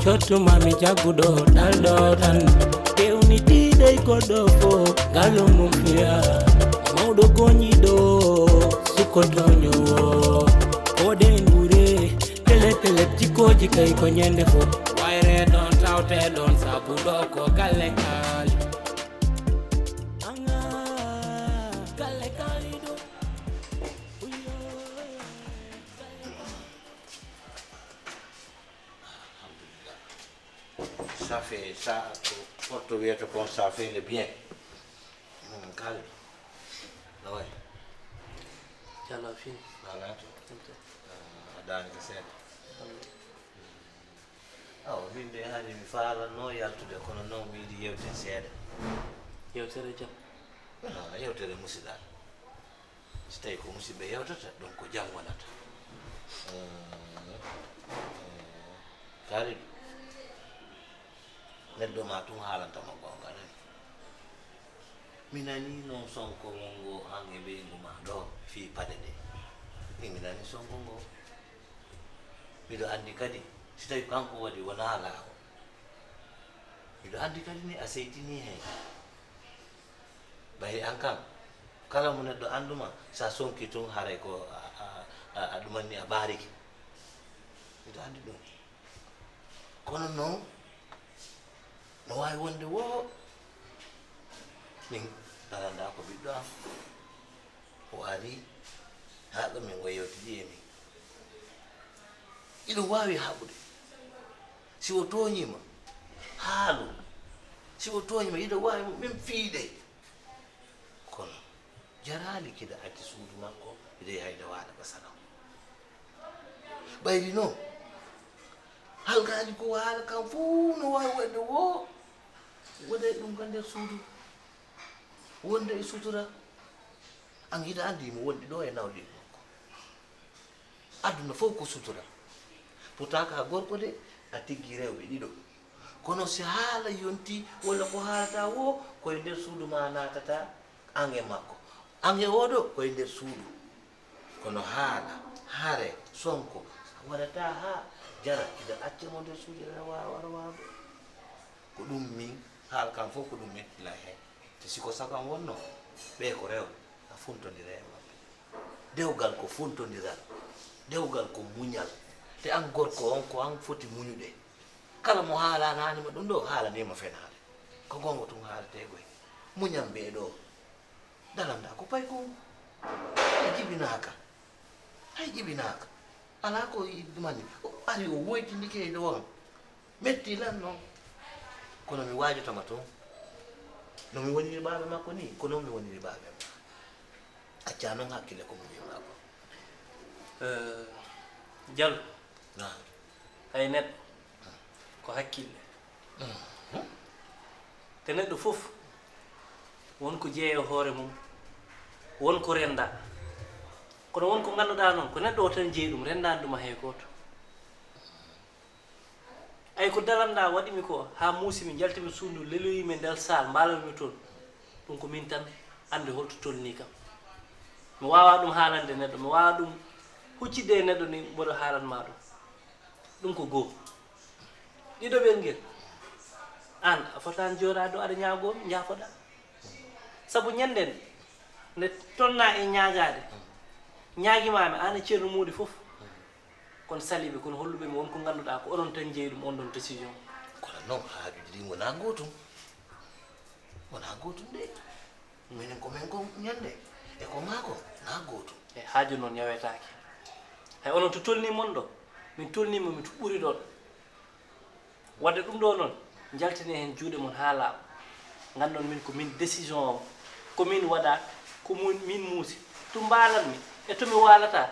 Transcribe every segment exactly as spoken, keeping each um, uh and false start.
Tottuma mi jagguɗo ɗalɗo tan. Kewnitiiɗo e goɗɗo fof, ngalo mum fiya. Mawɗo goñiiɗo, sukko toñoowo. Koɗen ɓure, pele pele jikkooji kay ko ñande fof. Wayre ɗon tawte ɗon, sabu ɗo ko galle kaali. Anga, galle kaali ɗo. Uyo. Alhamdulillah. Ça fait, ça, porte wiyata kon, ça fait le bien. Mm, Khalidou. No wayi? Jalla fini. Ala to. Ante. Ah, a daani ko seeɗa. Awa, min de hani mi faalanno yaltude, kono noon mi yiɗi yewten seeɗa. Yewtere jam. Ah, yewtere musidal. Si tawi ko musidɓe yewtata, ɗum ko jam wonata. Eh, eh, Khalidou, neɗɗo ma tun haalanta ma goonga, nani? Mi nani noon Sonko wongo han e ɓeyngu ma ɗo fii paɗe ɗe. Min mi nani Sonko ngo. Miɗo anndi kadi, si tawi kanko waɗi, wonaa laawo. Miɗo anndi kadi ni a seytini heen. Ɓay an kan, kala mo neɗɗo annduma, sa sonki tun, haray ko a, a, a, a ɗumanni, a baariki. Miɗo anndi ɗum. Kono noon, no waawi wonde wo min daranda ko ɓiɗɗo am. O ari haa ɗo min o yewtidi e min. Iɗo waawi haɓude. Si o tooñiima, haalu. Si o tooñiima, iɗo waawi min fiide. Kono jaraali kiɗa acci suudu makko, iɗo yaha iɗo waala ka sanaw. Ɓayri noon, halkaaji ko waala kan fuu no waawi waɗde wo, waɗay ɗum ka nder suudu. Wonde e sutura. An hiɗa anndi mo wondi ɗo e nawliigu makko. Aduna fof ko sutura. Pourtant ka gorko de, a tiggi rewɓe ɗiɗo. Kono si haala yonti walla ko haalata wo, koye nder suudu ma naatata, an e makko. An e oɗo, koye nder suudu. Kono haala, hare, sonko, waɗata ha jara, iɗa acca mo nder suudu, aɗa waawa, aɗa waawa. Ko ɗum min, haala kam fof ko ɗum min la heen. Te si ko sago am wonno, ɓe ko rewɓe, a funtondira e maɓɓe. Dewgal ko funtondiral, dewgal ko muñal. Te an gorko on, ko an foti muñude. Kala mo haalanaani ma ɗum ɗo, haalanii ma fenaande. Ko goonga tun haaletee koy. Muñan ɓee ɗo. Daranda ko payko. Hay jibinaaka. Hay jibinaaka. Alaa ko i-, mani. O ari o woytindike e ɗo am. Metti lan noon. Kono mi waajotoma toon. No mi woniri baaba makko ni, ko noon mi woniri baaba am. Acca noon hakkille ko muñi makko. Eh, Jal. Naam. Hay neɗɗo ko hakkille. Mhm. Te neɗɗo fof won ko jeeya hoore mum, won ko renndaa. Kono won ko ngannduɗaa noon, ko neɗɗo o tan jeyi ɗum, renndaani ɗum hay gooto. Ay ko dalanɗaa waɗi mi ko, haa muusi mi, njalti mi suudu, leloyi mi e nder saal, mbaalan mi toon. Ɗum ko min tan anndi holto tolnii kam. Mi waawaa ɗum haalande neɗɗo, mi waawaa ɗum huccidde e neɗɗo ni mboɗo haalan maa ɗum. Ɗum ko goo. Ɗiɗo ɓel ngel, aan a fotaani jooɗaade ɗo aɗa ñaagoo mi, njaafoɗaa. Sabu ñannden nde tolnaa e ñaagaade, ñaagi maa mi, aan e Ceerno Moodi fof. Kono saliiɓe, kono holluɓe mi won ko ngannduɗaa ko onon tan njeyi ɗum on ɗon décision. Kono noon, haaju ɗiɗi wonaa gootum. Wonaa gootum de. Minen ko men ko ñande, e ko maa ko, naa gootum. E haaju noon yawetaake. Hay onon to tolnii mon ɗo, min tolnii mo, min to ɓuri ɗoon. Wadde ɗum ɗo noon, njaltini heen juuɗe mon haa laaɓa. Nganndon min ko min décision o, ko min waɗa, ko mun, min muusi. To mbaalan mi, e to mi waalata,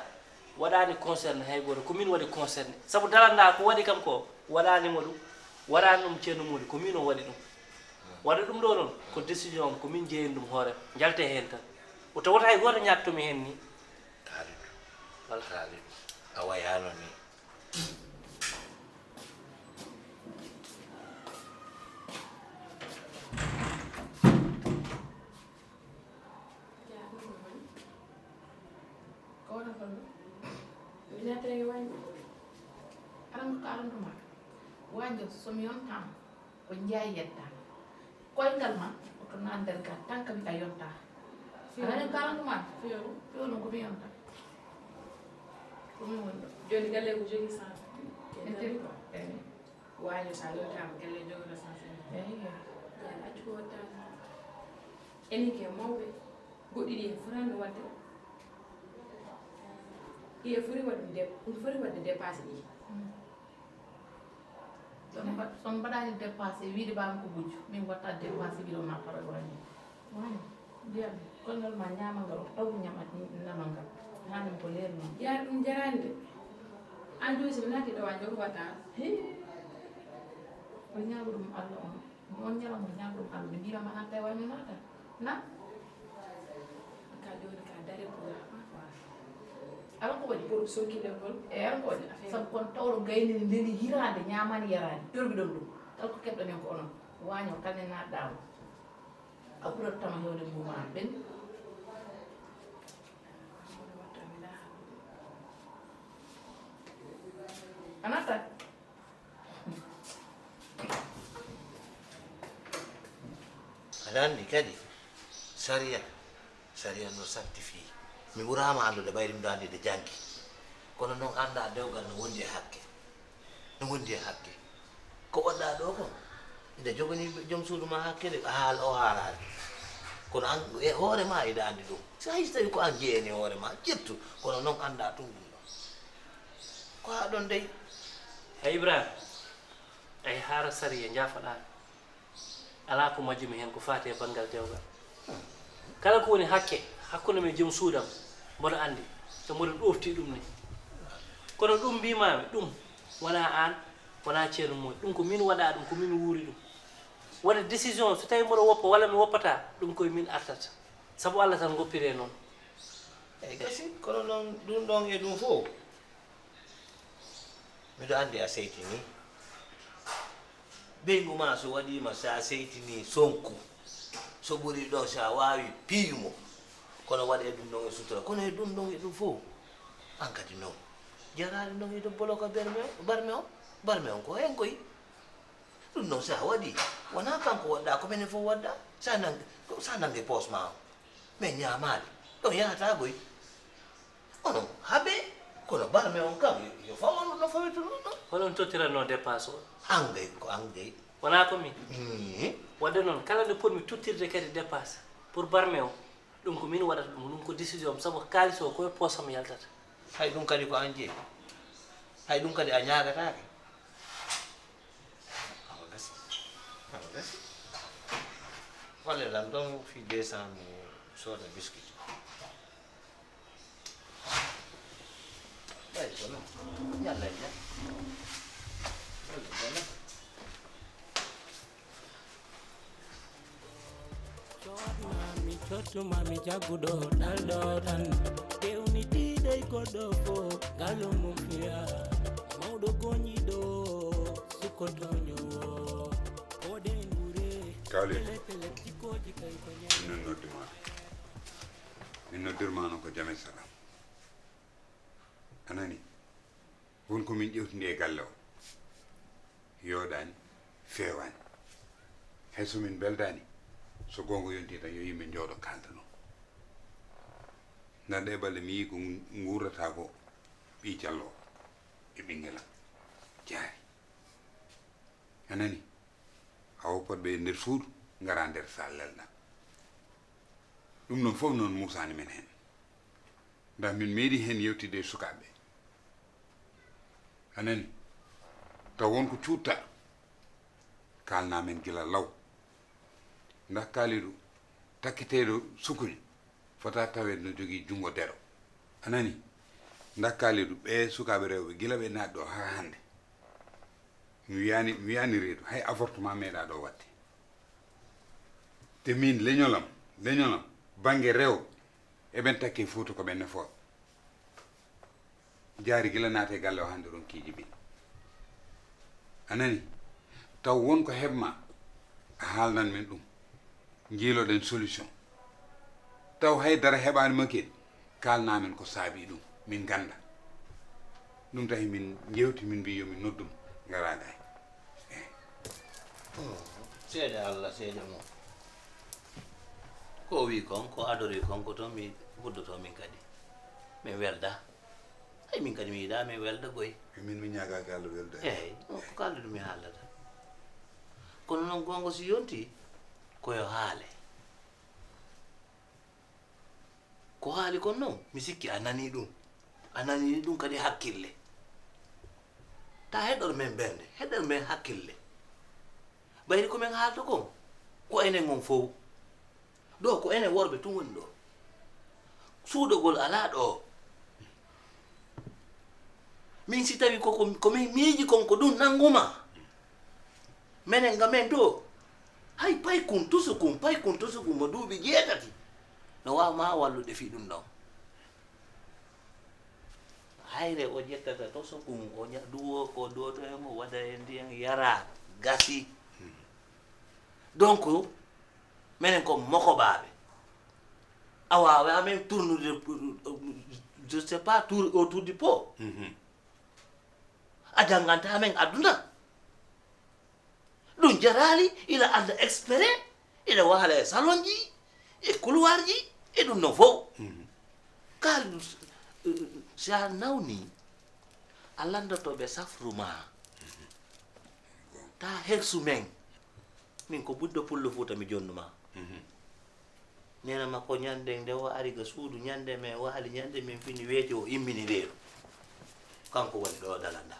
waɗaani concerné hay gooto, ko min waɗi concerné. Sabu dalanɗaa ko waɗi kam ko, waɗaani mo ɗum, waɗaani ɗum Ceerno Moodi, ko min o waɗi ɗum. Wadde ɗum ɗo noon, ko décision am, ko min jeeyani ɗum hoore am. Njaltee heen tan. O tawata hay gooto ñaatto mi heen ni. Kaalidou. Voilà. Kaalidou. A wayaano ni. Ko wona kon ɗo? Ordinateur e wañi. Aɗa mo ko aɗa ɗum haka. Wajo, so mi yontaama, ko Njaay yetta. Koyngal ma, oto na nder ga, tan ka wi'a yonta. Fiyo. A nani kalan ɗum an? Fiyo. Fiyo ɗum ko mi yonta. Ko mi woni ɗo. Jooni galle ko jogi sens. Enter ko. Eyi. Wajo, sa yontaama, galle jogoto sens. Eyi. Yaa, accu ko watta. Enen ke mawɓe, goɗɗi ɗi en fotaani waɗde. Ɗi en foti waɗde dé-, ɗum foti waɗde dépassé ɗi. Mm. So mba-, so mbaɗaani dépassé, wiide baaba ko bujju, min watta dépassé, wiide o naata ɗo wañi. Wañi, mbiyan, koyngal ma ñaamal ngal, o taw ñama-, namal ngal. Haanam ko leer noon. Yaa, ɗum jaraani de. An jooni so mi naati ɗo, a jogo watta. Hee. O ñaago ɗum Allah on. On ñalawma ñaago ɗum Allah. Ɓe mbiima ma natta e wañi naata. Na? Ka jooni ka dare pour la première fois. Ala ko waɗi? Pour sonkinde ngol. E ala ko waɗi? Affaire. Sabu kon tawɗo gayni ne neli hiraande, ñaamaani yaraani. Ƴolbi ɗon ɗum. Kala ko keɓɗon en ko onon. Waaño tan ne naatɗaama. A ɓurat tama hewde mbuumaani ɓen. A natta. Aɗa anndi kadi, sariya, sariya no sanctifie. Mi ɓuraama anndude ɓayri miɗo anndi nde janngi. Kono noon annda dewgal no wondi e hakke. No wondi e hakke. Ko waɗɗaa ɗo kon, nde joganii joom suudu ma hakke de, a haal-, o haalaali. Kono an, e hoore ma, iɗa anndi ɗum. So hay so tawi ko an jeeyani hoore ma, ƴettu. Kono noon annda tun ɗum ɗo. Ko haa ɗon dey. Hey Ibrahima, ay haara sariya njaafoɗaa. Alaa ko majjumi heen ko faati e banngal dewgal. Kala ko woni hakke hakkunde men joom suudam, mboɗo anndi, te mboɗo ɗoofti ɗum ni. Kono ɗum mbiimaami, ɗum wonaa aan, wonaa ceerno Moy. Ɗum ko min waɗaa ɗum, ko min wuuri ɗum. Waɗa décision, so tawii mboɗo woppa walla mi woppataa, ɗum koye min artata. Sabu Allah tan ngoppiree noon. Eey, gasi, kono noon ɗum ɗoon e ɗum fof, miɗo anndi a seytinii. Ɓeyngu ma so waɗiima, so a seytinii sonku, so ɓuri ɗo, so a waawi piyu mo. Kono waɗee ɗum ɗoon e sutura. Kono e ɗum ɗoon e ɗum fof, aan kadi noon, jaraani noon hiɗo boloka barme o, barme o, barme on ko heen koy. Ɗum noon, so a waɗii, wonaa kanko waɗɗaa, ko menen fof waɗɗaa. So a nanngi, so a nanngi poos ma o, min ñaamaali, ɗon yahataa koy. Onon haɓee, kono barme on kam, yo, yo faw on no fawirta ɗum ɗon. Hono on tottiratnoo dépasse o? Angay, ko angay. Wonaa ko min? Mm. Waɗde noon, kala nde potmi tottirde kadi dépasse pour barme o, ɗum ko min waɗata ɗum, ɗum ko décision am, sabu kaalis o ko e poosam yaltata. Hay ɗum kadi ko aan jeyi? Hay ɗum kadi a ñaagataake? Awa gasi. Awa gasi. Walle lan ɗon fii deux cents mi sooda biscuit. Ɓay kono. Ñalla e jam. Walle kono. Coodma mi cottuma mi jagguɗo ɗalɗo tan. Fewnitiiɗo e goɗɗo fof ngalo mum fiya. Mawɗo goñiɗo sukkoto ñowo. Oɗen gure. Kawle. Pele pele jikkoji kay ko ñaami. Min noon noddi ma. Min noddirma noon ko jam e salaam. A nani? Won ko min ƴewtindi e galle o. Yooɗaani, feewaani. Hay so min mbeldaani, so goonga yontii tan, yo yimɓe njooɗo kaalda noon. Ndaa ɗee balɗe mi yii ko nguurata ko ɓii Jallo o e ɓinngel am. Jaari. A nani? A woppat ɓe e nder suudu, ngara nder saal lelɗa. Ɗum ɗon fof noon muusaani men heen. Ndaa, min meeɗi heen yewtidde e sukaaɓe. A nani? Taw won ko cuutta. Kaalnaa men gila law. Ndaa, Kaalidu, takkiteeɗo sukuli, fota taweede no jogii junngo dero. A nani? Ndaa, Kaalidu, ɓee sukaaɓe rewɓe, gila ɓe naat ɗo haa hannde, mi wiyaani, mi wiyaani reedu, hay avortement meeɗaa ɗo waɗde. Te miin, leñol am, leñol am, bannge rewɓe, eɓen takkee Fuuta ko ɓen nafooɓe. Jaari gila naate galle o hannde ronkiiji ɓe. A nani? Taw won ko heɓ ma, a haalnan men ɗum. Njiiloɗen solution. Taw hay dara heɓaani ma kadi, kaalnaa men ko saabii ɗum, min ngannda. Ɗum tahi min njeewti, min mbii yo min noddum, ngaraa gaay. Seede Allah, seede mum. Ko o wi kon, ko adori kon, ko toon mi wuddoto min kadi. Min welda. Ay, min kadi mi yiɗa min welda goy. Min mi ñaagaaki Allah welda. Eey, ko kalduɗo mi haalata. Kono noon goonga si yonti, ko yo haale. Ko haali kon noon, mi sikki a nanii ɗum. A nanii ɗum kadi hakkille. Ta heɗor men ɓernde, heɗor men hakkille. Ɓayri ko men haalta kon, ko enen on fow. Ɗo ko enen worɓe tun woni ɗo. Suuɗogol alaa ɗo. Min si tawi ko, ko, ko min miiji kon ko ɗum nannguma. Menen ga men ɗo. Hay paykun tusukun, paykun tusukun mo duuɓi jeetati. No waawa ma wallude fii ɗum ɗon. Hayre o ƴettata tusukun, o ña-, duwo ko duwoto e mo, waɗa e ndiyan, yara, gasi. Donc, menen ko mokobaaɓe. A waawa amen tournude, je sais pas, tour autour du pot. Mhm. A jannganta amen aduna. Ɗum jaraali, ila adda expert, ila waala e salonji, e couloirji, e ɗum no fow. Mhm. Kal, eh, si a nawni, a lanndoto ɓe safru ma. Mhm. Ta hersu men. Min ko ɓiɗɗo pullo Fuuta mi jonnuma. Mhm. Neene makko ñande nde o ari ga suudu, ñande men waali, ñande men fini weeti, o immini reedu. Kanko woni ɗo dalanda.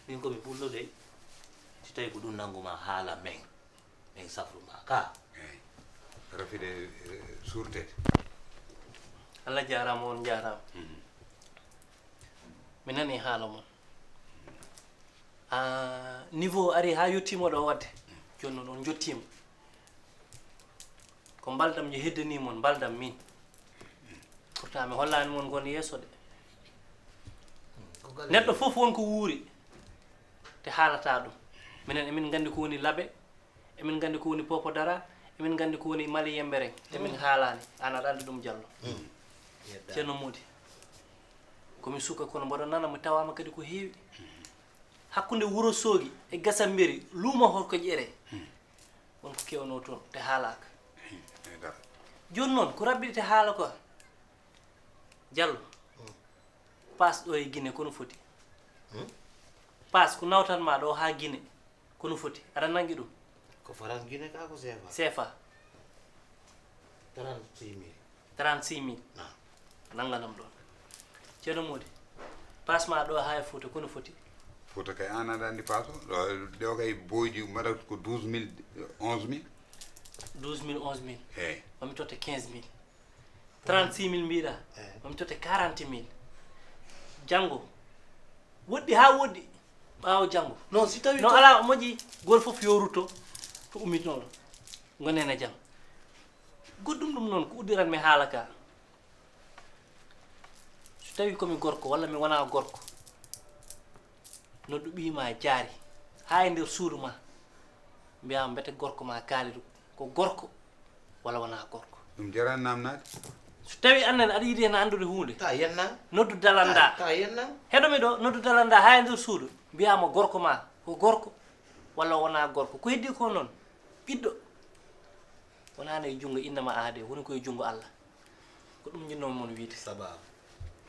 Min ko mi pullo dey. Si tawi ko ɗum nangu ma haala men, men safru ma ka. Eey. Rafide, eh, suurtede. Allah jaaraama, on njaaraama. Mhm. Mi nani haala mon. Ah, niveau ari haa yettiima ɗo waɗde. Jooni noon on njottiima. Ko mbaldam nje heddanii mon, mbaldam min. Pourtant mi hollaani mon kon yeeso de. Neɗɗo fof won ko wuuri, te haalata ɗum. Minen emin nganndi ko woni labe, emin nganndi ko woni popo dara, emin nganndi ko woni mali yembere, te min haalaani. Aan aɗa anndi ɗum, Jallo. Mm. Ceerno Moodi. Ko mi suka kono mboɗo nana, mi tawaama kadi ko heewi. Hakkunde Wuro Soogi e Gasambiri, luuma Horko Ƴere. Hmm. Won ko kewnoo toon, te haalaaka. Hmm, e dara. Jooni noon, ko raɓɓiɗi te haala ko, Jallo. Hmm. Paas ɗo e Gine, kono foti. Hmm? Paas ko nawtan ma ɗo haa Gine, kono foti. Aɗa nangi ɗum? Ko faran Gine ka ko seefa? Seefa. Trente-six mille. Trente-six mille. Ah. Nannganam ɗoon. Ceerno Moodi, paas ma ɗo haa e Fuuta, kono foti? Fuuta kay, aan aɗa anndi paas o. Ɗo, ɗo kay boyji mbaɗat ko douze mille, onze mille. Douze mille, onze mille. Eey. Mami totte quinze mille. Trente-six mille mbiɗa. Eey. Mami totte quarante mille. Janngo. Woɗɗi haa woɗɗi. Ɓaawo janngo. Non, si tawi no to- alaa, moƴƴi, gooto fof yo rutto to ummitinooɗo. Ngonen e jam. Goɗɗum ɗum noon ko uddiran mi haala ka. So tawi ko mi gorko walla mi wonaa gorko, noddu ɓiy ma e jaari haa e nder suudu ma, mbiyaa mbete gorko ma Kaalidu ko gorko walla wonaa gorko. Ɗum jarani namnaade. So tawi aan nene aɗa yiɗi heen anndude huunde, ta yennan. Noddu dalandaa. Ta, ta yennan. Heɗo mi ɗo, noddu dalandaa haa e nder suudu, mbiyaa mo gorko ma ko gorko walla wonaa gorko. Ko heddi ko noon, ɓiɗɗo wonaa e junngo innama aade, woni ko e junngo Allah. Ko ɗum njinnoo mon wiide. Sababu.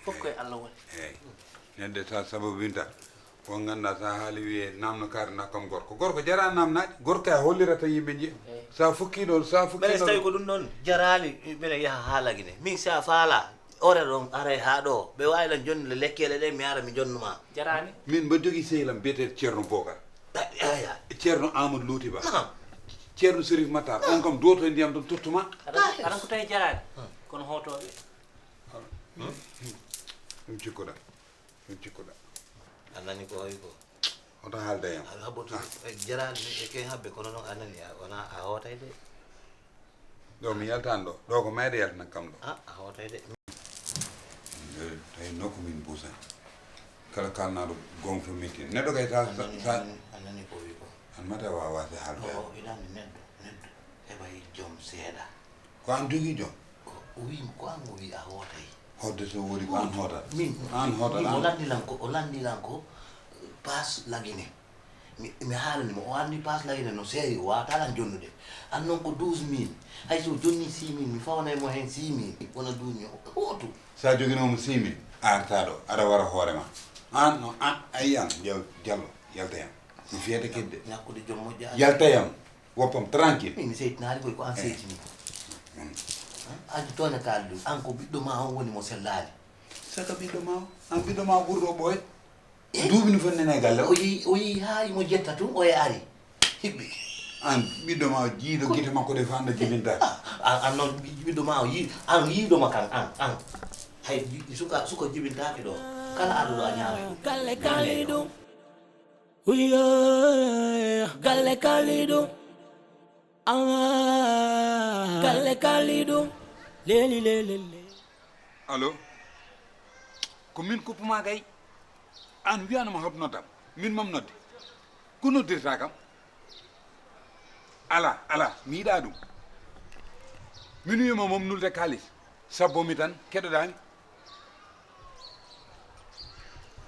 Fof ko e Allah woni. Eey. Neɗɗo ta sababu winta. Ko ngannduɗaa sa haali wiye namno kaari na kam gorko. Gorko jara namnaade. Gorko a hollirata yimɓe njiya. Eey. Sa fukki ɗon, sa fukki Mene so tawi ɗon. Ko ɗum ɗon jaraali, mbeɗa yaha haa Lagine. Min sa faala, ore ɗon, aray haa ɗo. Ɓe waawi lan jonnude lekkele ɗe, mi ara mi jonnuma. Jaraani? Min mbaɗ jogii sehil am biyeteeɗo Ceerno Bookar. Aya. Ceerno Amadou Louti Ba. Naam. Ceerno Serif Matar. On kam dooto e ndiyam ɗon tottuma. Aɗa, aɗa ko tawi jaraani? Hmm. Kono hootooɓe. Hmm? Ɗum cikkuɗa. Ɗum cikkuɗa. A nani ko o wi ko? Hoto haalda yam. Aɗa habbo to, ah, eh, jaraani e ken habbe kono noon a nani a, wona a hootay de. Ɗo mi yaltan ɗo. Ɗo ko mayde yaltanan kam ɗo. Ah, a hootay de. Eh, tawi nokku min buusan. Kala kalnaaɗo gonfa metti. Neɗɗo kay sa, a sa, nani, sa a nani, a nani ko wi ko? An mata wawa si haalde. O, o inani neɗɗo, neɗɗo heɓay joom seeɗa. Ko an jogii joom? Ko o wi ko an o wi a hootay. Hootde so woni ko an hootata. Min, an hootata. Min o lanndi lan ko, o lanndi lan ko, eh, paas Lagine. Mi, mi haalani mo, o anndi paas layne no seeri, o waawata lan jonnude. An noon ko douze mille. Hay so o jonni six mille, mi fawanay mo heen six mille. Wona douze mille, o, o, o tu. So a joginoo mo six mille, a artaa ɗo, aɗa wara hoore ma. Aan no, aan, a yiyan, Jaw-, Jallo, yalta yam. Mi fiyata kedde. Ñakkude jom moƴƴa. Yalta yam, woppam tranquille. Min mi seytinaali koy ko aan seytini. An, an tooña kaali ɗum. An ko ɓiɗɗo ma on woni mo sellaali. Saka ɓiɗɗo ma o? An ɓiɗɗo ma o ɓurɗo ɓooy? Duuɓi no foti nene e galle o? O yehi, o yehi haa imo jetta tun, o e ari. Hiɓɓi. An ɓiɗɗo ma o jiiɗo gite makko ɗe fanda jibinta. Ah, an, an noon ɓi-, ɓiɗɗo ma o yi-, an yiiɗo ma kan, an, an. Hay suka, suka jibintaake ɗo. Kala arɗo ɗo a ñaamay ɗum. Galle Kalidu. Uyo, galle Kalidu. Ah, galle Kalidu. Leli, leli, leli. Allo? Ko min kuppuma kay? An wiyanoma hoto noddam. Min mam nodde. Ko noddirta kam? Ala, ala, mi yiɗa ɗum. Min wiyama mam nulde kaalis. Sabbo mi tan, keɗoɗami.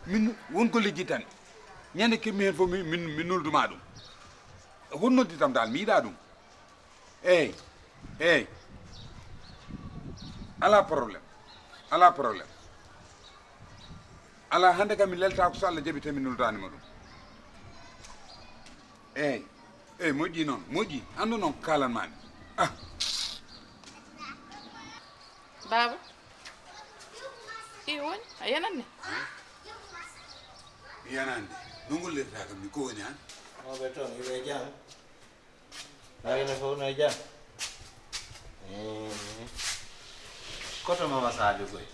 Min won ko lijjitan. Ñande keɓmi heen fof mi, min, min nulduma ɗum. Hon nodditam dal, mi yiɗa ɗum. Eey, eey. Ala problème. Ala problème. Ala, hannde kam mi leltaako so Allah jaɓi tan mi nuldaani ma ɗum. Eey. Eey, moƴƴi noon, moƴƴi. Anndu noon ko kaalanmaami. Ah. Baaba, ɗi woni? A yanat ne? Mi yanaani de. No ngollirtaa kam ni, ko woni aan? Mawɓe toon, hiɓe jam? Ɓayno fof no e jam? Eeh. Koto Mama Sadio Goy?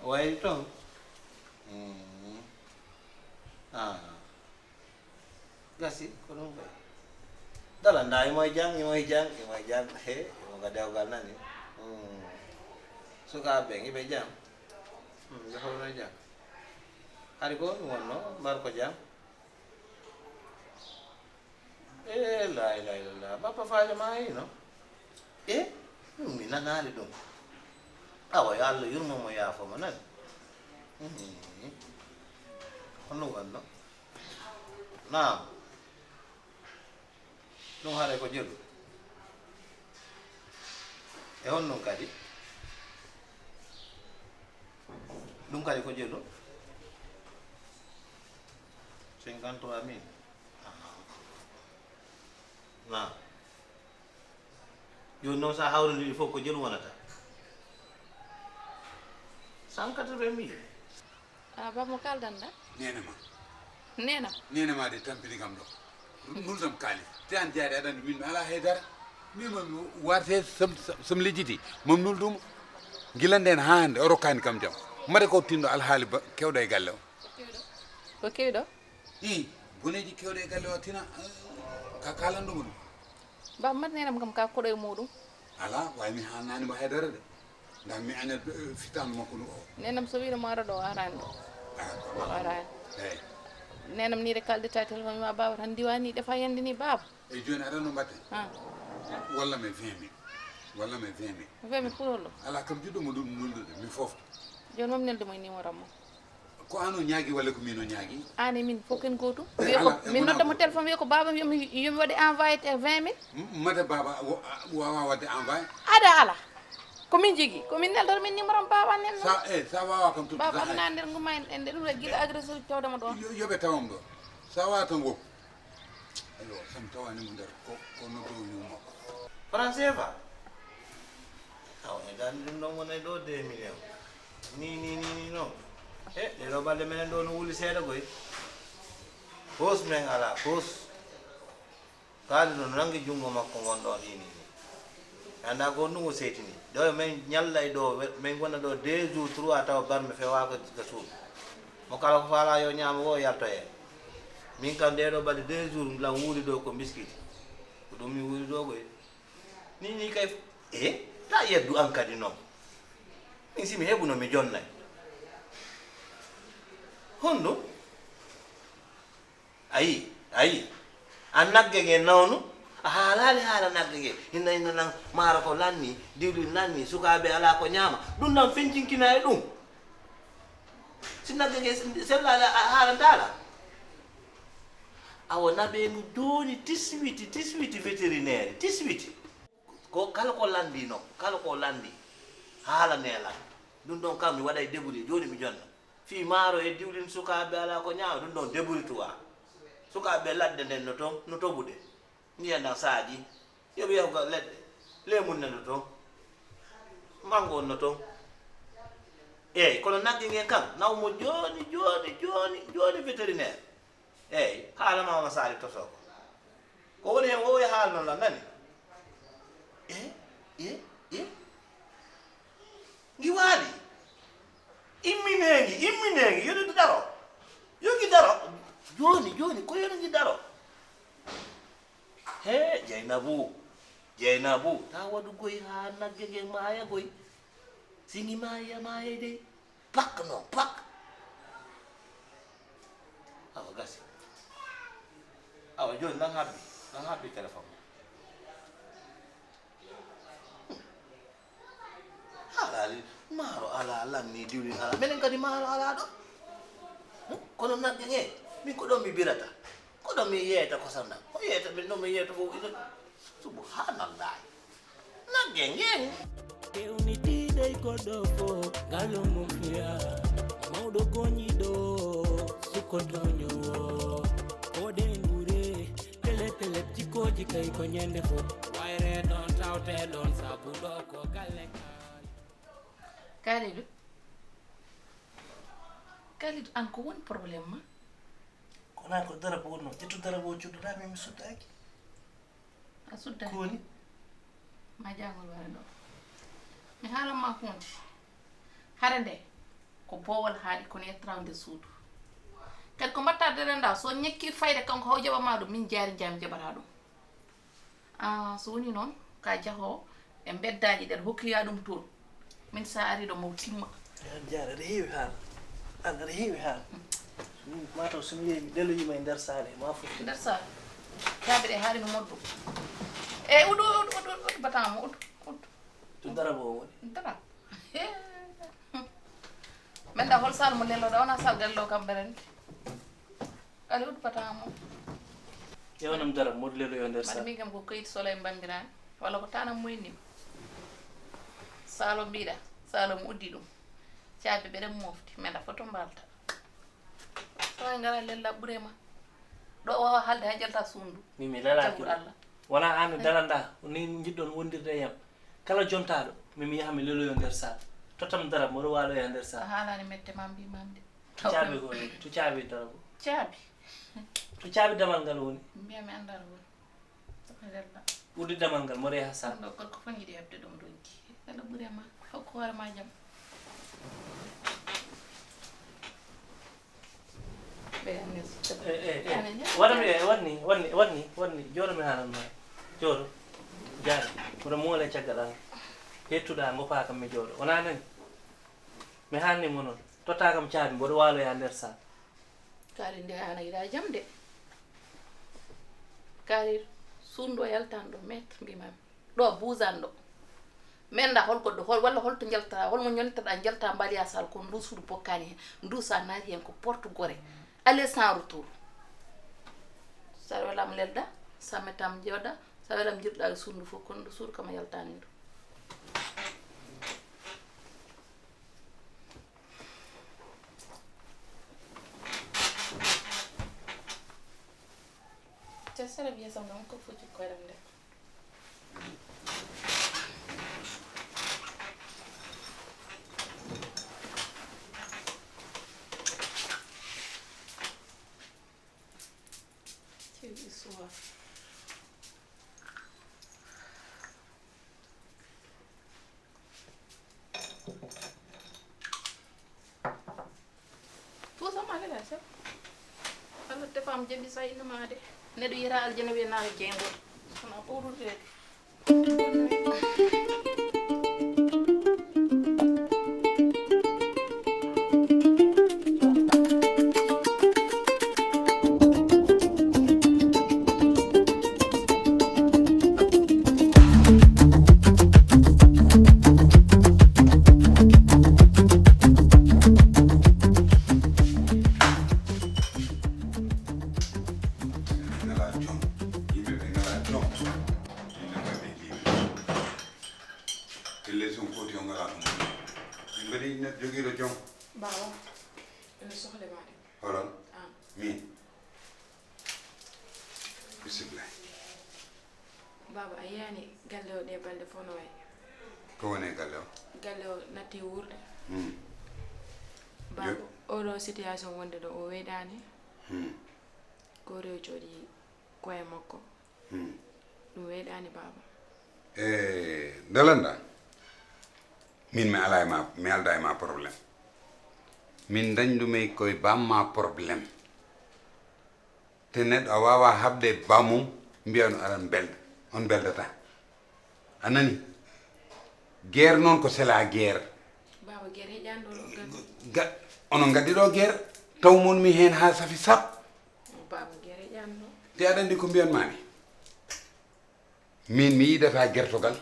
O wayri toon? Eeh. Ah. Gasi, ko ɗum kay. Dala nda imo e jam, imo e jam, imo e jam. He, imo ga dewgal nani. Hmm. Sukaaɓe ɓen, hiɓe jam? Hmm, ɓe fof no e jam. Hari ko ɗum wonno, mbar ko jam? Eh, la ilaha illallah. Bappa Fadio ma hino? Eh, ɗum mi nanaali ɗum. Awa, yo Allah yurmo mo, yaafo mo, nani? Hmm. Ko ɗum wonno? Naam. Ɗum haray ko jelu. E honɗum kadi? Ɗum kadi ko jelu? Cinquante-trois mille. Aha. Naam. Jooni noon, so a hawrindiri ɗi fof, ko jelu wonata? Cent quatre-vingt mille. Ah, baba, mo kaldanɗa? Neene ma. Neene? Neene ma de tampini kam ɗo. Nultam kaalis. Te aan jaari aɗa anndi min mi alaa hay dara. Min mo mi warte sam, sam, sam lejjiti. Mam nuldumo. Gila ndeen haa hannde o rokkaani kam jam. Mate ko tinɗo alhaali ba, kewɗo e galle o. Ko kewi ɗo? Ii, boneeji kewɗo e galle o tina, eh, ka kaalanɗo mo ɗum. Baba, mate neenam kam ka koɗo e muɗum. Alaa, way mi haalnaani mo haydara de. Ngam mi anya, eh, fittaandu makko ndu o. Neenam so wiino mo ara ɗo, o araani ɗo. Ah, ko o araani. Eey. Neenam nii de kaldita téléphone ma baba tan diwani ɗefa yande ni baba. E jooni aɗa no mbaɗten? Ah. Walla mi vingt mille. Walla mi vingt mille. Vingt mille pour hollo? Alaa kam jiɗɗo mo ɗum nuldude, mi fofta. Jooni mam neldu mo e numéro am o. Ko aan o ñaagi walla ko miin o ñaagi? Aan e miin fof ken gootum. Eh, wiya ko ala, min wonaa nodda mo gootum. Téléphone, wiya ko baaba am yo mi, yo mi waɗe envoyé te vingt mille. M-, mata baaba wa-, a-, waawaa waɗde envoyé? Ada ala. Ko min jogii. Ko min neldata min numéro am baaba nelda. Sa, eh, sa waawaa kam tottude. Baaba aduna nder nguma en, en ɗum gila agresseur tawde mo ɗo. Yo, yo ɓe tawam ɗo. Sa waawaa tan woppu. Aywa, so mi tawaani mo nder ko, ko noddowo yumma ko. Franc C F A? Awa, e dande ɗum ɗon wonay ɗo deux millions. Ni, ni, ni, ni noon. E, ɗee ɗo balɗe menen ɗo no wuli seeɗa koy. Poos men alaa, poos. Kaali no nangi junngo makko ngon ɗo ni, ni, ni. Anndaa ko honɗum o seytini. Ɗo men ñallay ɗo, we-, men wona ɗo deux jours, trois tawa barme fewaaka ga suudu. Mo kala ko faalaa yo ñaamo wo yaltoye. Min kam ɗee ɗo balɗe deux jours lan wuuri ɗo ko mbiskiti. Ko ɗum mi wuuri ɗo koy. Ni, ni kay, eh, ta yeddu an kadi noon. Min si mi heɓuno mi jonnay. Honɗum? Ayi, ayi. A nagge nge nawnu, a haalaali haala nagge nge. Hinna, hinna nan maaro ko lanni, diwlin lanni, sukaaɓe alaa ko ñaama. Ɗum nan fencinkina e ɗum. Si nagge nge sellaali a haalantaala. Awa naɓee ngu jooni tiswiti, tiswiti vétérinaire, tiswiti. Ko kala ko lanndii noon, kala ko lanndii, haalanee lan. Ɗum ɗoon kam mi waɗay débrouillé, jooni mi jonna. Fii maaro e diwlin sukaaɓe alaa ko ñaawa, ɗum ɗoon débrouille toi. Sukaaɓe ladde nden no toon, no toɓude. Ndiyan ɗan saaji. Yo ɓe yahu ga leɗɗe. Leemun nen no toon. Manngo on no toon. Eey, kono nagge ngen kan, naw mo jooni, jooni, jooni, jooni vétérinaire. Eey, haala Maama Saali tosoo ko. Ko woni hen o e haalno lan nani? E, e, e. Ngi waali. Imminee ngi, imminee ngi, yo ngi daro. Yo ngi daro. Jooni, jooni, ko yo ngi daro. Hee, Jaynabu, Jaynabu, taa waɗu goy haa nagge nge maaya goy. Si ngi maaya, maaya dey. Pak non, pak. Awa gasi. Awa jooni nan habbi, nan habbi téléphone. Haalaali, maaro alaa, lanni diwlin alaa. Menen kadi maaro alaa ɗo. Hmm? Kono nagge nge, min ko ɗon mi birata. Ko ɗon mi yeeyata kosam ɗam. Ko yeeyata min ɗon mi yeeyata fof ina. Subhanallahi. Nagge ngen. Fewnitiiɗo e goɗɗo fof, ngalo mum fiya. Mawɗo goñiiɗo, sukkotoño. Koɗe ngure, pele pele, jikkooji kay ko ñande fof. Wayre ɗon, tawte ɗon, sabu ɗo ko galle kay. Kalidou. Kalidou, aan ko woni problème ma? Ko wonaa ko dara ko wonno. Ƴettu dara ko cudduɗaa, min mi suddaaki. A suddaaki? Ko woni? Ma jangol wara ɗo. Mi haalan ma huunde. Hare nde, ko boowal haaɗi, kono yettotaako nder suudu. Kadi ko mbaɗta dara nda, so ñekki fayde kanko haw jaɓa ma ɗum, min jaari njaami jaɓata ɗum. Ah, so woni noon, ka jahoowo e mbeddaaji ɗi aɗa hokkira ɗum toon. Min sa ari ɗo mo timma. Aan jaara, aɗa heewi haala. Aan aɗa heewi haala. Min, mataw so mi yehi, mi leloyima e nder saare, ma fof. Nder saare? Caabi ɗe haali mi moddu. E, udu, udu, udu, udu, batamo, udu, udu. To dara bo woni? Dara. Men da hol sal mo lelo da, wona sal gallo kam berende. Ali udu patamo. Yewnam dara, moɗo lelo yo nder sal. Mbaɗmi kam ko kayit solo e mbambiran, walla ko tanam moynim. Salo mbiɗa, salo mo uddi ɗum. Caabi ɓeɗen mofti, men da foto mbalta. Tawa ngara lella ɓure ma. Ɗo o wawa halde ha jalta suundu. Min mi lalaaki. Jaggu Allah. Wona an daranda, ni njiɗɗon wondirde e yam. Kala jontaaɗo, min mi yaha mi leloyo nder sal. Tottam dara, mboɗo waaloya nder sal. A haalani mette ma mbi mam de. To caabi ko, to caabi dara ko. Caabi? To caabi damal ngal woni. Mbiya mi anndaa ɗo woni. Tottam lella. Ɓurdi damal ngal, mboɗo yaha sal. Ɗo gorko fof yiɗi heɓde ɗum ronki. Kala ɓuri ma, hokku hoore ma jam. Ɓe anndi so. Eh, eh, eh. Waɗa mi, eh, waɗni, waɗni, waɗni, waɗni. Jooɗo mi haalan ma. Jooɗo. Jaari. Mboɗo moole caggal an. Hettuɗa, ngoppa kam mi jooɗo. Wona nani? Mi haalni mo noon. Totta kam caabi, mboɗo waaloya nder sal. Kaali nde an a yiɗa jam de. Kaali suundo yaltan ɗo, maître, mbimami. Ɗo buusanɗo. Mi annda hol goɗɗo, hol, walla hol to njalta, hol mo ñoltaɗa, njalta mbaaliya sal, ko ndu suudu pokkani hen. Ndu sa naati hen ko porte gore. Aller sans retour. Sa welam lelda, sa metam jooɗa, sa welam jirɗa e suudu fof, kono ndu suudu kam a yaltani ndu. Ca sara biyasam ɗam ko fuji koyɗam nde. Quelle histoire. Tout ça, ma nana, ça. Allah tefaama jaɓi sa innama de. Neɗɗo yiyata aljana wiya naata jeyngo. Kono a ɓawɗude de. Jom. Yimɓe ɓe ngalaa jom. Yimɓe ɓe ɓe jiwi. Pelle sun foti o ngalaa ɗum. Min mbaɗi neɗɗo jogiiɗo jom. Baaba, ene sohla maa de. Holon? An. Min. Bismillah. Baaba, a yiyaani galle o ɗee balɗe fof no wayi? Ko woni e galle o? Galle o natti wuurde. Hmm. Baaba, oɗo situation wonde ɗo o weeɗaani. Hmm. Ko rew jooɗi koye makko. Hmm. Ɗum weeɗaani, baaba. E ndelenɗa, min mi alaa e ma, mi aldaa e ma problème. Min dañdumi koye bamma problème. Te neɗɗo a waawaa haɓde e bammum, mbiya no aɗa mbelda, on mbeldataa. A nani? Guerre noon ko c'est la guerre. Baaba, guerre heƴaani ɗo, ɗo gaddi. Ga-, onon ngaddi ɗo guerre, taw mon mi heen haa safi sap. Baaba, guerre heƴaani ɗo. Te aɗa anndi ko mbiyan maami? Min mi yiɗataa gertogal,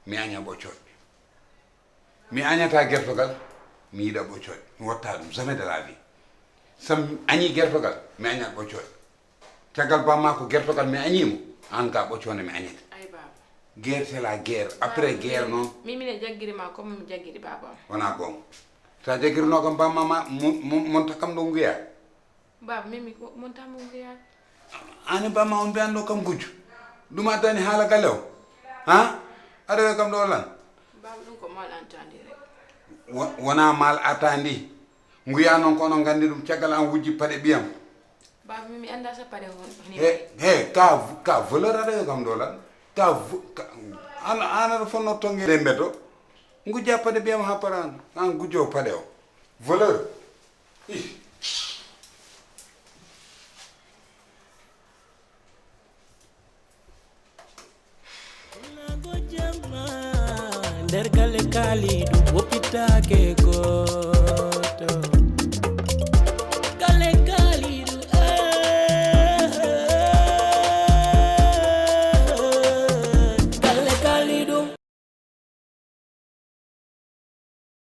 mi aña ɓoccooɗe. Mi añataa gertogal, mi yiɗa ɓoccooɗe. Mi watta ɗum, jamais de la vie. Sam añi gertogal, mi añat ɓoccooɗe. Caggal bamma ko gertogal mi añi mo, an ka ɓoccoonde mi añete. Ay, baaba. Guerre c'est la guerre. Après guerre noon. Min, min e jaggiri ma, comme mi jaggiri baaba am. Wonaa goonga. Sa jaggirnoo kam bamma ma, mon, mon, monta kam ɗo nguyaa. Baaba, min mi ko, monta mo nguyaa. An e bamma on mbiyanno kam gujjo. Ɗum addani haala galle o. Ha? Aɗa wiya kam ɗo lan? Baaba, ɗum ko mal entendus rek. Wo-, wonaa mal entendus. Nguyaa noon ko onon nganndi ɗum, caggal an wujji paɗe ɓiyam. Baaba, min mi anndaa so paɗe hon-, honi he, wayi. He, ka, ka voleur aɗa wiya kam ɗo lan? Ka vo-, ka, an, an aɗa fonno tonge ɗe mbeto. Ngujja paɗe ɓiyam haa para an. An gujjo paɗe o. Voleur. Ih. Nder galle kaali ɗum woppitaake.